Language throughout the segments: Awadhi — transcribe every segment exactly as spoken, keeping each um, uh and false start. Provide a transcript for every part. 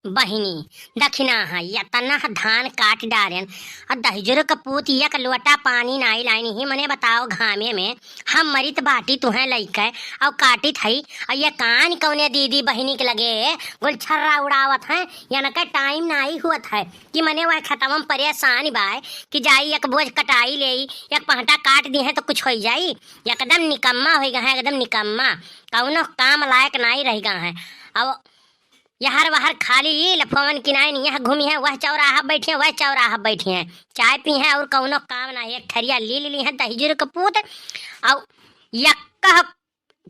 बहिनी, दखिना है, यतना धान काट डारेन, अउ दहिजरो क पूत एक लोटा पानी नाई लाइन ही, मने बताओ, घामे में हम मरित बाटी तुहें लइके, अउ काटित हई, अउ ये कान कौने दीदी बहिनी के लगे गुलछर्रा उड़ावत हैं, यनके टाइम नाई हुअत है कि मने वह खेतवा में परेशान बाय कि जाई एक बोझ कटाई लेई, एक पहटा काट दिहें तो कुछ होइ जाई। एकदम निकम्मा होइ गए हैं, एकदम निकम्मा, कौनो काम लायक नाई रहि गए हैं। अब यहर वहर खाली लफवन किनाइन, यह घूमी है, वह चौराहा बैठी है, वह चौराहा बैठी है, चाय पी है और कौनो काम ना। एक थरिया ली ली है दहिजुर के पूत, और यक्कह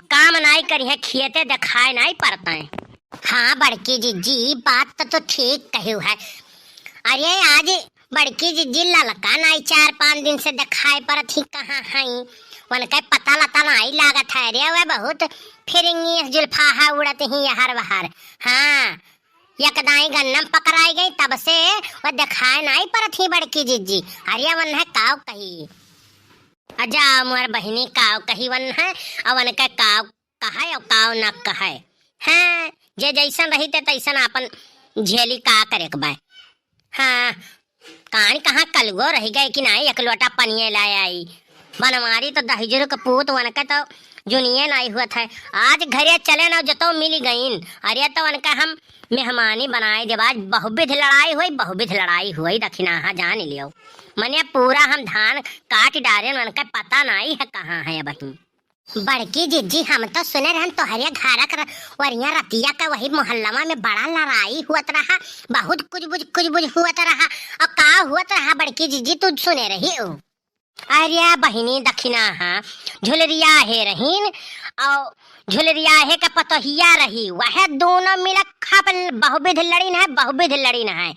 काम नाई करी है, खेते देखाए नाई पड़ता है। हाँ बड़की जिज्जी, बात तो, तो ठीक कही है। अरे आज बड़की जिज्जी ललका नाई चार पाँच दिन से देखाए पड़त ही, कहाँ हई? उनके पता लता नाई लागत है रे, वह बहुत फिरिंगी जुल्फाहा उड़त ही यहर वहर। हाँ, एक दाई गन्नम पकड़ाई गई, तब से वह देखाए नाई पड़त ही बड़की जिज्जी। अरे वन्है काव कही? अजा मोर बहिनी, काव कही वन्है? अउ उनके काव कहे अउ काव न कहे। हैं, जे जैसन रही ते तैसन आपन झेली, का करे के बाय। हाँ, कान कहाँ कलुओ रहि गए कि नाई एक लोटा पनिये लाए आई। बनवारी तो दहिजुर के पूत, वनके तो जुनिये नाई हुअत है। आज घरे चले ना जतो मिली गईन। अरे तो वनके हम मेहमानी बनाए देब। आज बहुविध लड़ाई हुई, बहुविध लड़ाई हुई, दखिनाहा जान लियो। मने पूरा हम धान काट डारेन, वनके पता नाई है कहाँ है अबहीं। बड़की जिज्जी, हम तो सुने रहन तोहरे घरक र-, वरिया रतिया का वही मोहल्लवा में बड़ा लड़ाई हुअत रहा, बहुत कुछ बुझ, कुछ बुझ हुअत रहा। अउ का हुअत रहा बड़की जिज्जी, तू सुने रही हो? अरे बहिनी, दखिनाहा झुलरिया हे रहीन, अउ झुलरिया हे का पतोहिया रही, वह दोनों मिला खप बहुविध लड़ीन है, बहुविध लड़ीन है।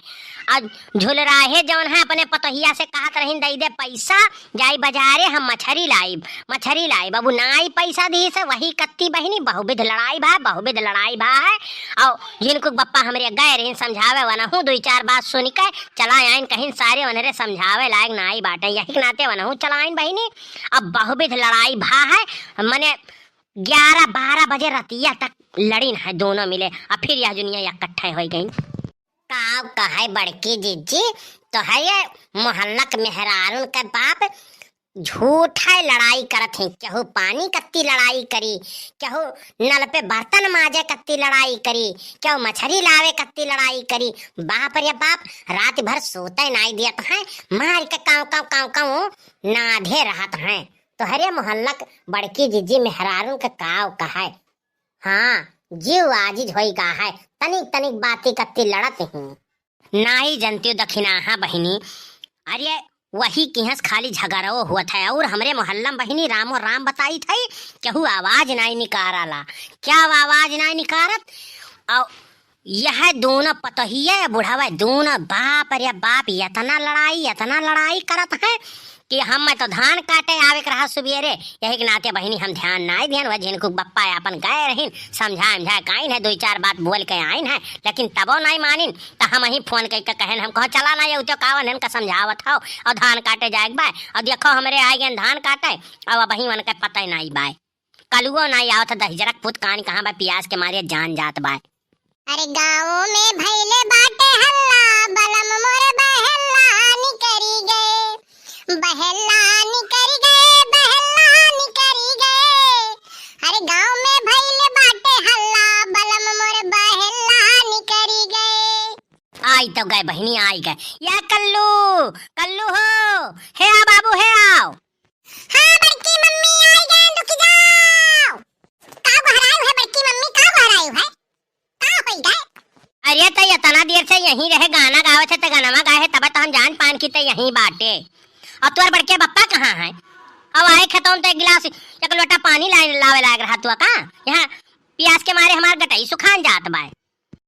अउ झुलराहे जौन है अपने पतोहिया से कहत रहीन, "दई दे पैसा, जाई बजारे हम मछरी लाइब, मछरी लाइब।" अब उ नाई पैसा दी से वही कत्ती बहिनी बहुविध लड़ाई भा, बहुविध लड़ाई भा है। अउ जिनको बप्पा हमरे गए रहीन समझावे, वनहू दुई चार बात सुनि के चला आइन, कहिन सारे वनरे समझावे लायक नाई बाटे, यही के नाते वनहू चला आइन बहिनी। अब बहुविध लड़ाई भा है, मने ग्यारह बारह बजे रतिया तक लड़ीन है दोनों मिले, अउ फिर यह दुनिया इकट्ठे होइ गईन। काव कहे बड़की जिज्जी, तोहरे मोहल्ला के मेहरारून के बाप झूठै लड़ाई करत हैं। केहू पानी कत्ती लड़ाई करी, केहू नल पे बर्तन माजे कत्ती लड़ाई करी, केहू मछरी लावे कत्ती लड़ाई करी। बाप रे बाप, रात भर सोते नाई दियत हैं, मार के काव काव काव काव नाधे रहत हैं। तोहरे मोहल्ला के बड़की जिज्जी मेहरारून के काव कहे। हाँ, जीव आजिज होई गा है, तनिक तनिक बाती कत्ती लड़त ही। नाई जनतियो दखिनाहा बहिनी, अरे वही किहस खाली झगड़ो हुअत है, और हमरे मोहल्ला में बहिनी रामो राम बताइत है, केहू आवाज नाई निकाराला, क्या आवाज नाई निकारत? और यह दोनों पतोहिया बुढ़ावा, दोनों बाप रे बाप, इतना लड़ाई, इतना लड़ाई करत है कि हम तो धान काटे आवे के रहा सुबेरे, यही के नाते बहिनी हम ध्यान नाई दियन। वह जिनको बप्पा आपन गए रहीन, समझा समझा के आइन है, दुई चार बात बोल के आइन है, लेकिन तबो नाई मानिन। त हम ही फोन कइके कहेन, हम कहो चला ना, ये तो कावन इनका समझावत हो, और धान काटे जाए के बा, और देखो हमरे आइ गएन धान काटे, और अबहीं उनके पता ही नाई बाय। कलुओ नाई आवत है, दहिजरक पूत कान कहाँ बा, पियास के मारे जान जात बाय। अरे गाँव में भइले बाटे हल्ला, बलम मोर बहल्ला निकरी गए, बहल्ला निकरी गए, बहल्ला निकरी गए। अरे गाँव में भइले बाटे हल्ला, बलम मोर बहल्ला निकरी गए। आई तो गए बहिनी, आई गए। या कल्लू, कल्लू हो, हे आ बाबू, हे आओ। हाँ बड़की मम्मी, आई गए, रुक जाओ। का गोहरायु है बड़की मम्मी, का गोहरायु है? का होई गए? अरे त इतना देर से यहीं रहे, गाना गावत है, त गानवा गाए है, तब तो हम जान पान की त यहीं बाटे। और तोर बड़के बप्पा कहाँ है? अब आए खेतों त एक गिलास, एक लोटा पानी लाए, लावे लायक रहा तू का? यहाँ पियास के मारे हमार गटई सुखान जात बाय।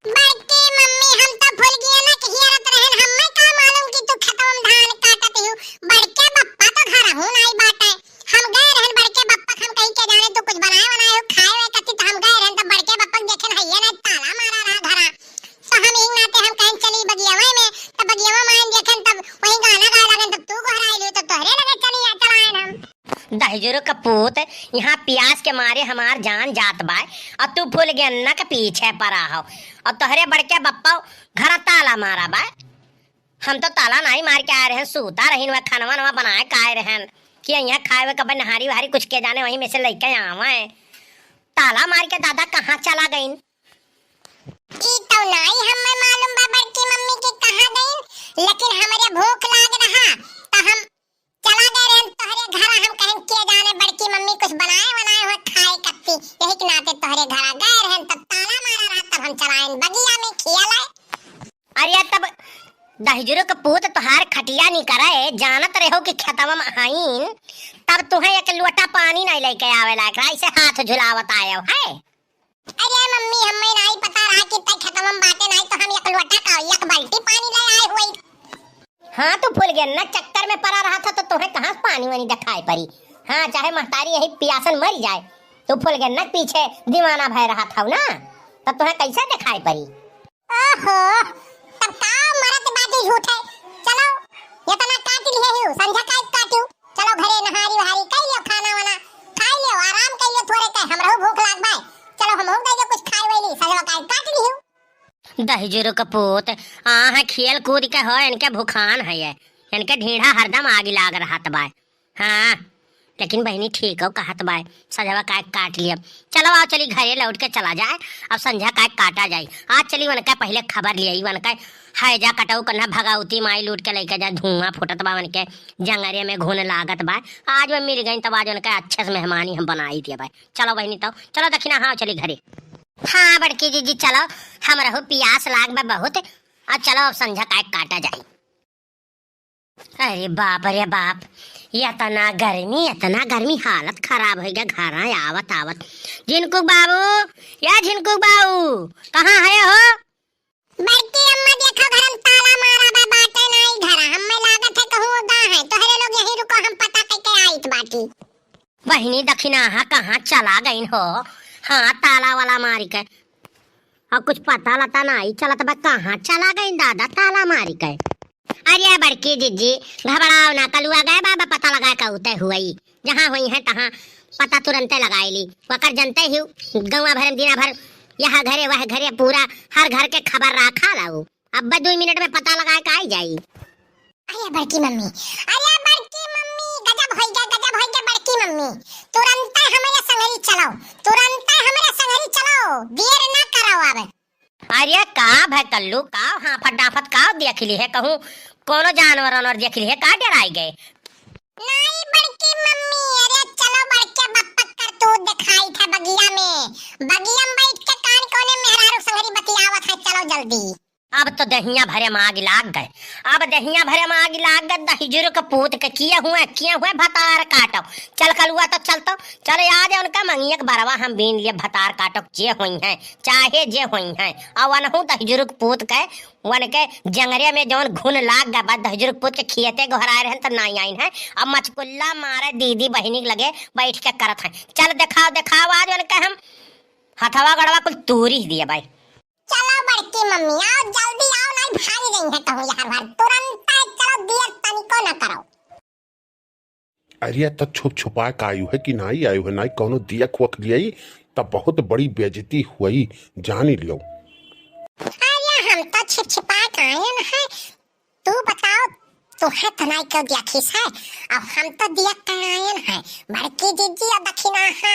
बड़की मम्मी, हम तो भूल गए ना कि हियरत रहन, हमें का मालूम कि तू खेतवा में धान काटत हू। बड़के बप्पा तो घरहू नाई बाटे। हम गए रहन बड़के बप्पा, हम कहीं के जाने तू कुछ बनाए बनाए हो, खाए हुए कत्ती, तो हम गए रहन, तब बड़के बप्पा के देखेन, हइये ना, ताला मारा रहा घरा। तो हम एक नाते हम कहेन, "चली बगियावा में," तब बगियावा में आइन देखेन, तब वही गाना गाए लगन, तब तू गोहराए लियो, तो तोहरे लगे चली आ, चलाएन हम। दहिजरो का पूत, यहाँ पियास के मारे हमार जान जात बाय, और तू भूल गए अन्ना के पीछे पड़ा हो, और तोहरे बड़के बप्पा ताला मारा बा? हम तो ताला नाहीं मार के आए रहन, सूता रहिन, वह खनवा नवा बनाए के आए रहन कि यहाँ खाए हुए कब नहारी वहारी कुछ के जाने वहीं में से लइके आवे। ताला मार के दादा कहाँ चला गइन? ई तो नाहीं हमें मालूम बा बड़की मम्मी के कहाँ गइन, लेकिन हमरे भूख लाग रहा त हम चला गए रहन तोहरे घरा। हम कहन के जाने बड़की मम्मी कुछ बनाए वनाए हो खाए कत्ती, यही के नाते तोहरे घरा गए रहन, तब ताला मारा रहा, तब हम चलाइन बगिया में खियाले। अरे तब दहिजुरु के पूत तोहार खटिया नहीं करे, जानत रहो कि खेतवा में आइन, तब तुहें एक लोटा पानी नहीं लेके आवे लायक रहा, ऐसे हाथ झुलावत आयो है। अरे मम्मी, हमें नाहीं पता रहा कि तै खेतवा में बाटे नाहीं, तो हम एक लोटा का एक बाल्टी पानी ले आए हुए। हाँ, तू फुलगेन्ना चक्कर में पड़ा रहा था, तो तुहें कहाँ से पानी वानी दिखाई पड़ी? हाँ, चाहे महतारी यही पियासन मरी जाए, तू फुलगेन्ना के पीछे दीवाना भय रहा था ना, तो तुहें कैसे दिखाई पड़ी? ओहो, तब का मरत बाटी झूठे। चलो, इतना काट लिए ही, संझा काट काटू। चलो घरे नहारी वहारी कर लियो, खाना वाना खाई लियो, आराम कर लियो थोड़े के, हमरो भूख लाग बाय। चलो हमहू दे दे कुछ खाए वाली, संझा काट काट लियो। दहिजुरु के पूत, आहा खेल कूद के हो, इनके भुखान है ये, इनके ढीढ़ा हरदम आगी लाग रहत बाय। हाँ, लेकिन बहिनी ठीक हो कहत बाय, सजवा काहे काट लिया। चलो आओ चली घरे लौट के चला जाए, अब संझा काहे काटा जाई। आज चली वनका पहिले खबर लियाई, वनका हैजा कटऊ कन्हा भगवती माई लूट के लइके जा, धुआं फूटत बा वनके जंगरे में घुन लागत बा। आज वो मिल गई तब आज वनका अच्छे से मेहमानी हम बनाई दिया बाय। चलो बहिनी तो चलो दखिना, हाँ चली घरे। हाँ बड़की जीजी चलो, हमरहू पियास लाग बा बहुत, अब चलो अब संझा काहे काटा जाई। अरे बाप रे बाप, इतना गर्मी, इतना गर्मी, हालत खराब होइ गया घरा आवत आवत। झिनकू बाबू, या झिनकू बाबू, कहाँ है हो? बड़की अम्मा देखो, घर में ताला मारा बा, बाटे नाई घर, हमें लागत है कहूँ गा है, तोहरे लोग यहीं रुको, हम पता करके आइत बाटी। बहिनी दखिनाहा कहाँ चला गइन हो? हाँ, ताला वाला मारी के। और कुछ पता लता नाई चलत बा, कहाँ चला गइन दादा ताला मारी के? अरे बड़की जिज्जी, घबराओ ना, कलुआ गए बाबा पता लगा के उते हुई, जहाँ हुई है तहाँ पता तुरंते लगाई ली। वकर जनते ही गौवा भर में दिना भर यह घरे वह घरे, पूरा हर घर के खबर रखा लाऊ। अब दुई मिनट में पता लगा के आई जाई। अरे बड़की मम्मी, अरे बड़की मम्मी, गजब होइ गया, गजब होइ गया बड़की मम्मी। तुरंते हमरे संगरी चलो, तुरंते हमरे संगरी चलो, देर ना करो अब। अरे का भय कल्लू, का हाफत डाफत का देख ली है, कहूँ कोनो जानवर वानवर देख ली है, का डराई गए? नहीं बड़की मम्मी, अरे चलो बड़के बप्पा करतूत दिखाई था बगिया में, बगिया में बैठ के कान कोने मेहरारू संगरी बतियावत है, चलो जल्दी। अब तो दहिया भरे में आग लाग गए, अब दहिया भरे में आग लाग गए, दहिजुर के पूत के किए हुए, किए हुए भतार काटो। चल कलुआ तो चल तो, चल आ जा उनका मंगिया के बरवा हम बीन लिए भतार काटो, जे हुई हैं, चाहे जे हुई हैं। और वनहू दहिजुर के पूत के, वन के जंगरे में जौन घुन लाग गए, बस दहिजुर के पूत के खियते गोहराए रहन त नाई आइन है। अब मचकुल्ला मारे दीदी बहिनी के लगे बैठ के करत हैं। चल देखाओ, देखाओ आज उनके हम हथवा गड़वा कुल तूरी दिए भाई। चलो बड़की मम्मी, आओ जल्दी आओ, नाई भाग गई है कहूँ यार भर, तुरंत चलो, देर तनिको न करो। अरे त छुप छुपा के आयु है कि नाई आयु है, नाई कौनो दिया खोख लियाई, तब बहुत बड़ी बेइज्जती हुई, जानी लियो। अरे हम तो छिप छिपा के आयन है, तू बताओ, तुहे त नाई क्यों देखिस है? अब हम तो देख के आयन है। बड़की जिज्जी और दखिनाहा,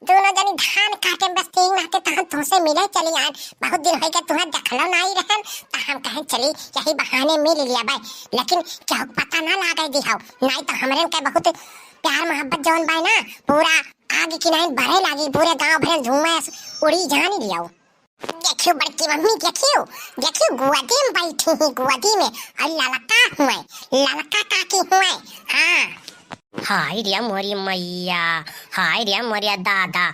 दोनों जनी धान काटे में बस तीन नाते तहन तुहसे मिले चली आयन। बहुत दिन होई के तुहे देखलो नाई रहन, त हम कहें चली यही बहाने मिल लिया बाय। लेकिन केहू के पता ना लागे दिहाओ, नाई तो हमरे के बहुत प्यार मोहब्बत जौन बाय ना, पूरा आग की नाई बरे लागी, पूरे गांव भर धुआं उड़ी जानी लियाओ। देखियो बड़की मम्मी, देखियो, देखियो, गोदी में बैठी ही, गोदी में। और ललका हुए, ललका काकी हुए। हाँ। हाय रे मोरी मैया, हाय रे मोरे दादा।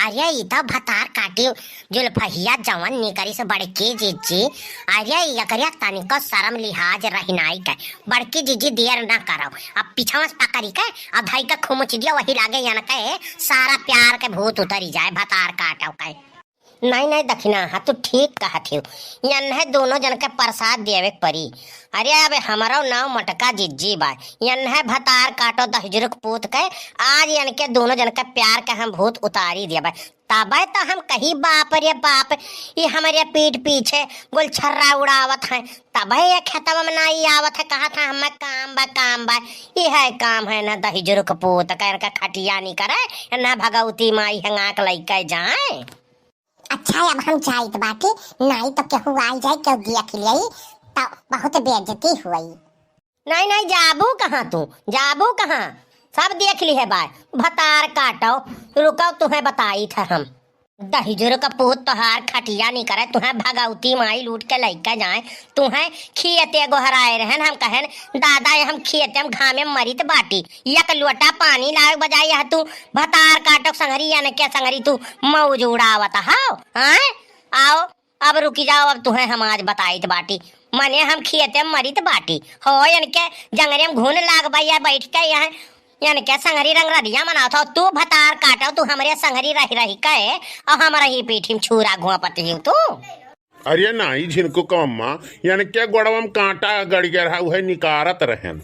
अरे ई तो भतार काटी जुल्फहिया जवन निकरी से बड़की जिज्जी। अरे एकरिया तनिको शर्म लिहाज रही नाई के। बड़की जिज्जी देर ना करो, अब पीछवा से पकड़ी के, अब धई के खुमुच दियो, वही लागे यन के सारा प्यार के भूत उतरी जाए, भतार काटो के। नाई, नाई, दखिनाहा, तू ठीक कहत हियो। यन्हे दोनों जन के प्रसाद देवे के परी। अरे, अब हमरो नाव मोटका जिज्जी बा। यन्हे भतार काटो दहिजुरुक पूत के, आज यनके दोनों जन के प्यार के हम भूत उतारी देबे। तबे तो हम कही, बाप रे बाप, ई हमरे पीठ पीछे गुलछर्रा उड़ावत हैं, तबे ये खेतवा में नाई आवत है, कहत है हमें काम बा, काम बा। इहे काम है ना दहिजुर के पूत, कह के खटिया नहीं करे, ना भगवती माई हेंगा के लइके जाए। अच्छा, अब हम जाइत बाटी, नाई तो केहू आई जाए, केहू देख लियाई, तो बहुत बेइज्जती हुई। नहीं, नहीं, जाबू कहाँ तू? जाबू कहाँ? सब देख लिहे बाय। भतार काटो, रुको, तुहें बताई था हम। दहिजुर का पूत तोहार खटिया नहीं करे, तुहें भगवती माई लूट के लइके जाए, तुहें खियते गोहराए रहन, हम कहन, "दादा, ये हम खियते, हम घामे में मरित बाटी, एक लोटा पानी लावे के बजाय यह तू भतार काटो संगरी, यानी के संगरी तू मौज उड़ावत हो, हैं?" आओ, अब रुकी जाओ, अब तुहें हम आज बताइत बाटी। मने हम खियते मरित बाटी। हो, इनके जंगरे में घुन लाग बा, या बैठ के यहाँ इनके संगरी रंग रलिया मनावत हो। तू भतार काटो, तू हमरे संगरी रह रही के, और हमरा ही पीठी में छुरा घोंपत ही तू। अरे नाई झिनको कम्मा, इनके गोड़वा में कांटा गड़ गया रहा, उहे निकारत रहन।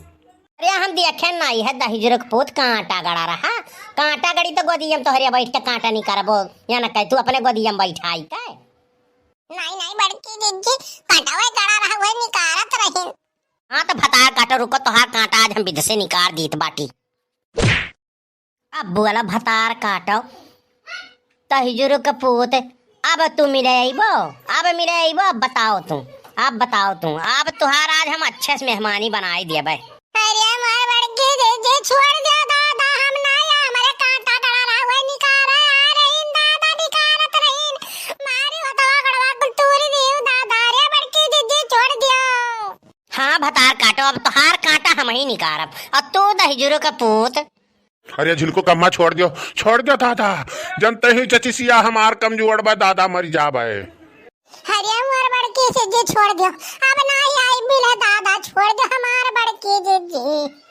अरे हम देखे नाई है दहिजुर के पूत कांटा गड़ा रहा। कांटा गड़ी तो गोदियम तोहरे बैठ के कांटा नहीं करबो, या न कह तू अपने गोदियम बैठाई के। नहीं, नहीं, बड़की जिज्जी, कांटवे गड़ा रहा, उहे निकारत रहिन। हाँ, तो भतार काटो, रुको, तोहार कांटा आज हम विध से निकार दीत बाटी। अब बोला भतार काटो, तहिजुर के पूत, अब तू मिले अइबो, अब मिले अइबो, अब बताओ तू, अब बताओ तू, अब तोहार आज हम अच्छे से मेहमानी बनाई देबे। अरे मोर बड़की जिज्जी, छोड़ दे दादा, हम ना या हमरे कांटा गड़ा रहा, उहे निकारे आ रहीन दादा, निकारत रहीन, मारी होतवा गड़वा कुल तूरी दियो दादा, अरे बड़की जिज्जी, छोड़ दियो। हाँ भतार काटो, अब तोहार कांटा हम ही निकारब, और तू दहिजुर के पूत। अरे झिनको कम्मा, छोड़ दियो, छोड़ दियो दादा, जनते ही चचिसिया हमार कमजोर बा दादा, मर जाबे। अरे मोर बड़की जिज्जी, छोड़ दियो, अब ना आई मिले दादा, छोड़ दियो हमार बड़की जिज्जी।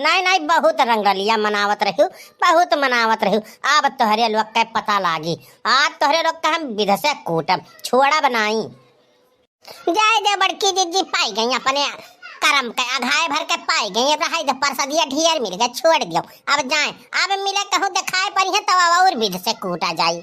नहीं, नहीं, बहुत रंगरलिया मनावत रह्यू, बहुत मनावत रह्यू। अब तोहरे लोग के पता लागी, आज तोहरे लोग के हम विध से कूटब, छोड़ब नाई। जाए दे बड़की जिज्जी, पाई गई अपने करम के, अघाए भर के पाई गई, रहे दे परसदिया ढेर मिल गए, छोड़ दियो। अब जाए, अब मिले कहूँ दिखाए पड़ी है, तब अब और विध से कूटा जाई।